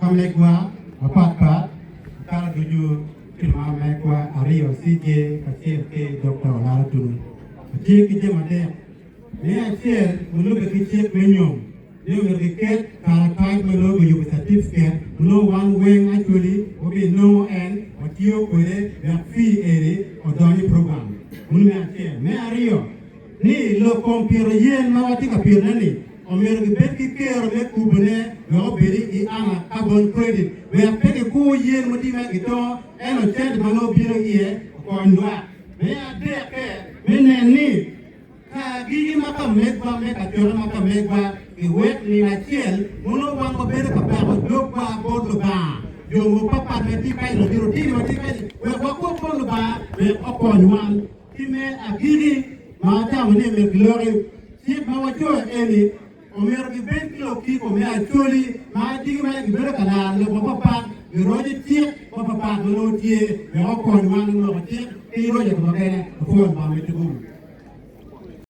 Ka megwa mapatpat kare ducu ki lumar megwa Ario CJ kacel ki Dokta Olara Tunu atye ki jami adek. Me acel ma lubbe ki cik me nyom ni omyero kiket karatac ma nongo giyubo catifiket ma nongo wan weng actually wabinongo en watiyo kwede wek fee eni odony i program. Meno me acel. Me aryo ni lok kom pito yen ma watye ka pitone ni omyero gibed ki kero me kubone wek obed i anga carbon credit wek pe gikur yen mutimme gitongo ento cente ma nongo bino iye okony lwak. Me adekke, me nen ni ka gigi ma ka megwa me kacokke ma ka megwa giwek nino acel ma nongo wan wabedo ka pako dogwa bot Lubanga, jo mapatpat ma tye kany, lutino tino ma tye kany, wek wakok bot Lubanga wek okony wan. Ki me agikki ma atamo ni myero giloki, cik ma wacoyo eni omyero gibed ki lukiko me Acholi ma adiki ma gibedo ka laro lok mapapat giroco cik mapapat ma nongo tye wek okony wan me loko cik ki roco jo mukene. Apwoyo Lubanga me tuku.